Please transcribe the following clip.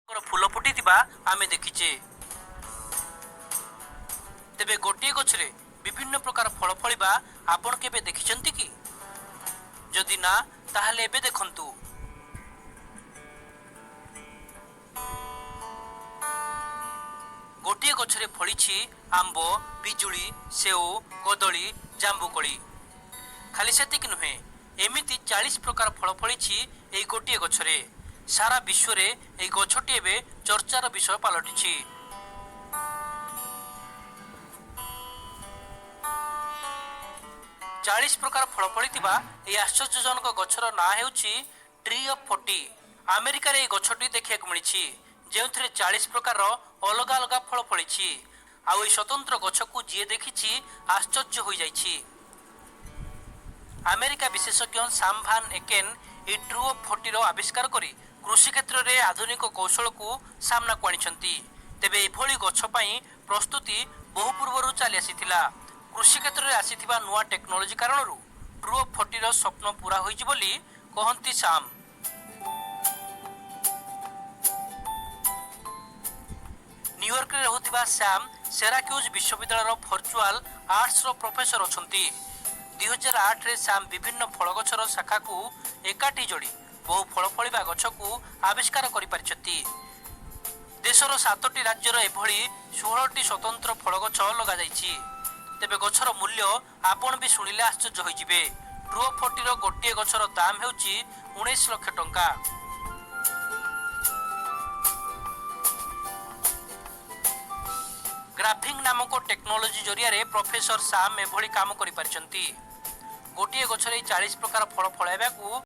ଫୁଲ ଫୁଟିଥିବା ଆମେ ଦେଖିଛେ। ତେବେ ଗୋଟିଏ ଗଛରେ ବିଭିନ୍ନ ପ୍ରକାର ଫଳ ଫଳିବା ଆପଣ କେବେ ଦେଖିଛନ୍ତି କି? ଯଦି ନା, ତାହେଲେ ଏବେ ଦେଖନ୍ତୁ। ଗୋଟିଏ ଗଛରେ ଫଳିଛି ଆମ୍ବ, ପିଜୁଳି, ସେଓ, କଦଳୀ, ଜାମ୍ବୁକୋଳି। ଖାଲି ସେତିକି ନୁହେଁ, ଏମିତି 40 ପ୍ରକାର ଫଳ ଫଳିଛି ଏଇ ଗୋଟିଏ ଗଛରେ। ସାରା ବିଶ୍ୱରେ ଏହି ଗଛଟି ଏବେ ଚର୍ଚ୍ଚାର ବିଷୟ ପାଲଟିଛି। 40 ପ୍ରକାର ଫଳ ଫଳିଥିବା ଏହି ଆଶ୍ଚର୍ଯ୍ୟଜନକ ଗଛର ନାଁ ହେଉଛି ଟ୍ରି ଅଫ୍ 40। ଆମେରିକାରେ ଏହି ଗଛଟି ଦେଖିବାକୁ ମିଳିଛି, ଯେଉଁଥିରେ 40 ପ୍ରକାରର ଅଲଗା ଅଲଗା ଫଳ ଫଳିଛି। ଆଉ ଏହି ସ୍ୱତନ୍ତ୍ର ଗଛକୁ ଯିଏ ଦେଖିଛି ଆଶ୍ଚର୍ଯ୍ୟ ହୋଇଯାଇଛି। ଆମେରିକା ବିଶେଷଜ୍ଞ ସାମ୍ ଭାନ୍ ଏକେନ୍ ଏହି ଟ୍ରୁ ଅଫ୍ 40ର ଆବିଷ୍କାର କରି କୃଷି କ୍ଷେତ୍ରରେ ଆଧୁନିକ କୌଶଳକୁ ସାମ୍ନାକୁ ଆଣିଛନ୍ତି। ତେବେ ଏଭଳି ଗଛ ପାଇଁ ପ୍ରସ୍ତୁତି ବହୁ ପୂର୍ବରୁ ଚାଲି ଆସିଥିଲା। କୃଷି କ୍ଷେତ୍ରରେ ଆସିଥିବା ନୂଆ ଟେକ୍ନୋଲୋଜି କାରଣରୁ ଟ୍ରୁ ଅଫ୍ 40ର ସ୍ୱପ୍ନ ପୂରା ହୋଇଛି ବୋଲି କହନ୍ତି ସାମ୍। ନ୍ୟୁୟର୍କରେ ରହୁଥିବା ସ୍ୟାମ୍ ସେରାକ୍ୟୁଜ୍ ବିଶ୍ୱବିଦ୍ୟାଳୟର ଭର୍ଚୁଆଲ ଆର୍ଟ୍ସର ପ୍ରଫେସର ଅଛନ୍ତି। 2008ରେ ସ୍ୟାମ୍ ବିଭିନ୍ନ ଫଳ ଗଛର ଶାଖାକୁ ଏକାଠି ଯୋଡ଼ି ବହୁ ଫଳ ଫଳିବା ଗଛକୁ ଆବିଷ୍କାର କରିପାରିଛନ୍ତି। ଦେଶର 7ଟି ରାଜ୍ୟର ଏଭଳି 16ଟି ସ୍ୱତନ୍ତ୍ର ଫଳ ଗଛ ଲଗାଯାଇଛି। ତେବେ ଗଛର ମୂଲ୍ୟ ଆପଣ ବି ଶୁଣିଲେ ଆଶ୍ଚର୍ଯ୍ୟ ହୋଇଯିବେ। ଟ୍ରୁ ଅଫ୍ 40ର ଗୋଟିଏ ଗଛର ଦାମ ହେଉଛି 19 ଲକ୍ଷ ଟଙ୍କା। ଗ୍ରାଫିଂ ନାମକ ଟେକ୍ନୋଲୋଜି ଜରିଆରେ ପ୍ରଫେସର ସାମ୍ ଏଭଳି କାମ କରିପାରିଛନ୍ତି। ଗୋଟିଏ ଗଛରେ ଏହି 40 ପ୍ରକାର ଫଳ ଫଳାଇବାକୁ